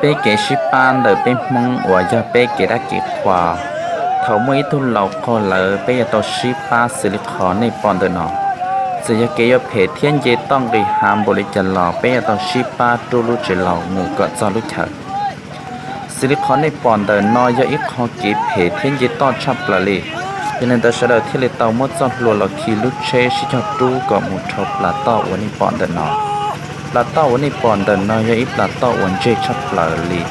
Peb kev sib pab ntawm peb Hmoob uas yog peb kev dab kev qhuas, thaum muaj ib tug laus qaug lawm peb yuav tau sib pab xws li qhov nej pom ntawm no. Txawm yog kev yuav phem thiab nce toj nqis hav npaum li cas los peb yuav tau sib pab rub lub tsev laus mus kom txog lub chaw. Xws li qhov nej pom ntawm no yog ib qho kev phem thiab nce toj tshaj plaws li. Yog li ntawd sawv daws thiaj li tau muab txoj hlua los khi lub tsheb sib cog rub kom mus dhau plas toj uas nej pom ntawm no. Plas toj uas nej pom ntawm no yog ib plas toj uas ntseg tshaj plaws li.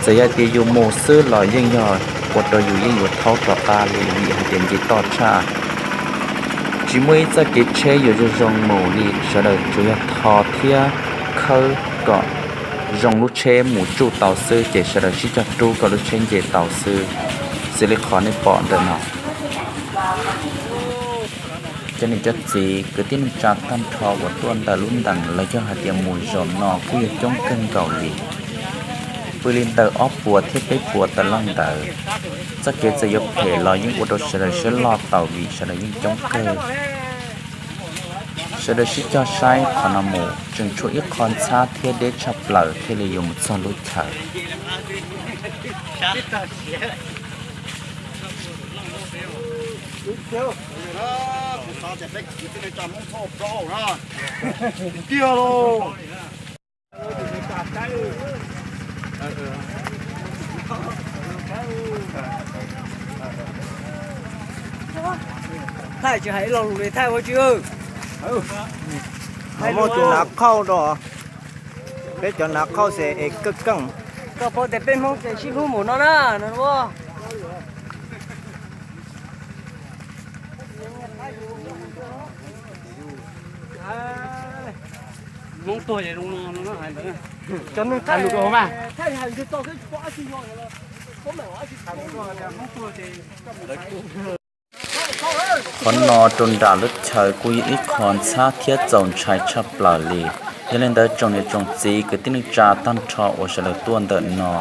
Txawm yog tias yus mus xwb los yeej yog ua rau yus yeej yuav thaub rov qab li vim hais tias nce toj tshaj. Tsis muaj ib txoj kev tsheb yuav zoo zoo mus li, sawv daws tsuas yog tho thiab khawb kom zoo lub tsheb mus tsuj tau xwb ces sawv daws sib cog rub kom lub tsheb nce tau xwb, xws li qhov nej pom ntawm no. Cov niam cov txiv kwv tij neej tsa tag nrho uas tuaj ntawm lub ntees los yog hais tias mus zaum no kuj yog coob kawg nkaus li. Pw li ntawm ob puas thiab peb puas tawm leej ntawd. Txoj kev txawm yuav phem los yeej ua rau sawv daws siab loj tau vim sawv daws yeej coob kawg. Sawv daws sib cog saib qhov no mus tseem tshuav ib qho ntxhab thiab deb tshaj plaws thiaj li yuav mus txog lub chaw. Thaij tsis hais ib lo lus li thaij ua tsi. Muaj tus nav qhauj rau, peb cov nav qhauj xes es kawj keej. Koj paub tias peb Hmoob ces sib hlub mus no na no. Hmoob tuag ces zoo no no hais ntawd. Cov neeg thaij lus rau mas. Qhov no rau nram lub chaw kuj yog ib qho ntxhab thiab txaus ntshai tshaj plaws li. Yog li ntawd tsoom niam tsoom txiv kwv tij neej tsa tag nrho uas sawv daws tuaj ntawm no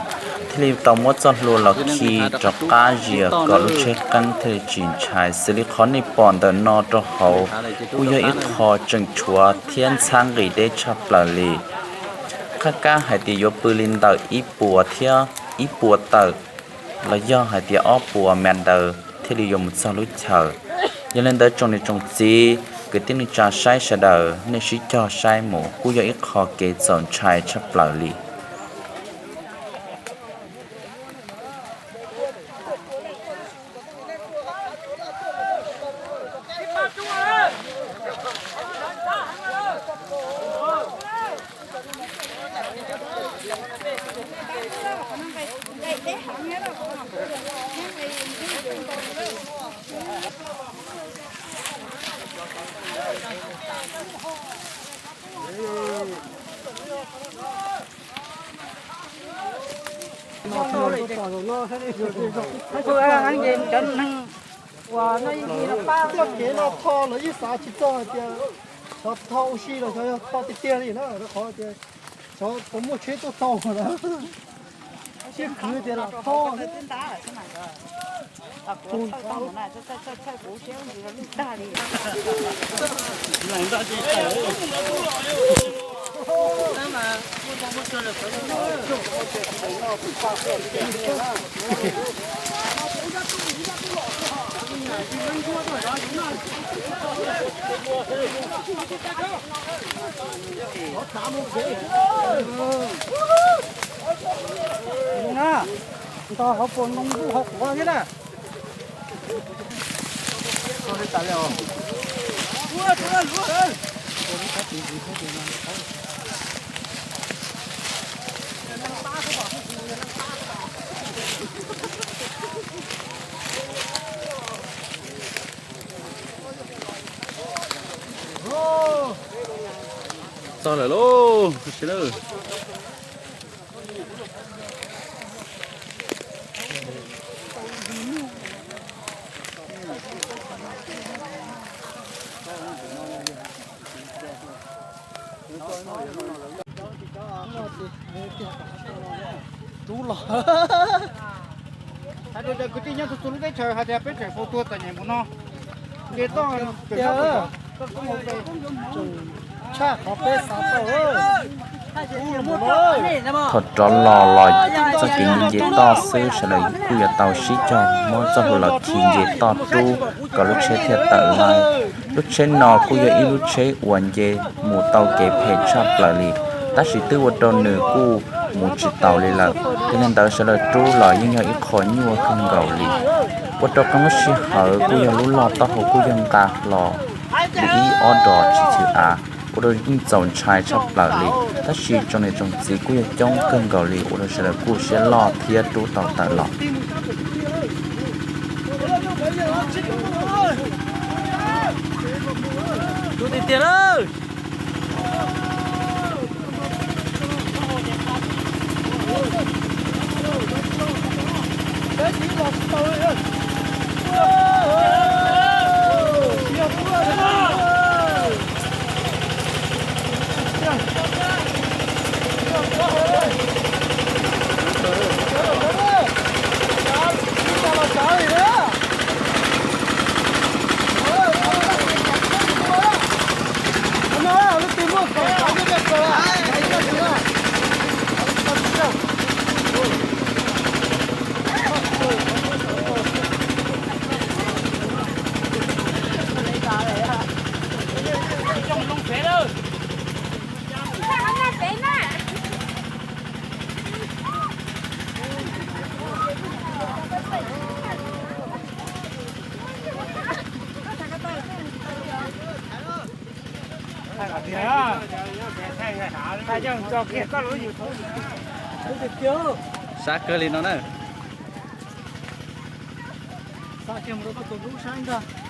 thiaj li tau muab txoj hlua los khi rov qab zias kom lub tsheb qeeb thiaj li tsis ntshai. Xws li qhov nej pom ntawm no rau hauv kuj yog ib qho tseem tshuav thiab ntxhab nqis deb tshaj plaws li. Qab kab hais tias yuav pw li ntawm ib puas thiab ib puas tawm los yog hais tias ob puas mev daws thiaj li yuav mus txog lub chaw. Yog li ntawd tsoom niam tsoom txiv kwv tij neej tsa saib sawv daws nej sib cog saib mus kuj yog ib qho kev txaus ntshai tshaj plaws li. Cov neeg uas no yeej pab txoj kev no tho los yeej xav tsis txog hais tias xyov tho ua si los xyov yog tho tiag tiag li na, rau qhov tias xyov puas muaj tsheb tuaj tau na. Siab khwv tias lam tho thiab. Nto hauv paus ntoo ntuj hauv quav thiab na. Txog lawm lauj, sawv daws. Rub los. Hais rau cov kwv tij nyob txhua txhua lub teb chaws hais tias peb tseem faus tuag txom nyem mus no. Nce toj tseem tshaj qhov peb xav tau. Thaum rov los los txoj kev nce nce toj xwb sawv daws kuj yuav tau sib cog muab txoj hu los khi nce toj rub kom lub tsheb thiaj tawm lawm. Lub tsheb no kuj yog ib lub tsheb uas nce mus tau kev phem tshaj plaws li, tab sis twb ua rau nws kuj mus tsis taus li lawm. Yog li ntawd sawv daws rub los yeej yog ib qho nyuaj kawg nkaus li. Ua rau qee lub sij hawm kuj yog lub loj taub hau kuj yog nqa hlo li ib ob dos tsis chwv av, ua rau yeej txaus ntshai tshaj plaws li. Tab sis tsoom niam tsoom txiv kuj yog coob kawg nkaus li ua rau sawv daws kuj siab loj thiab rub tau tawm los. Sab kawg li no na. Xa kiag mus rau koj tus lub saib ntag.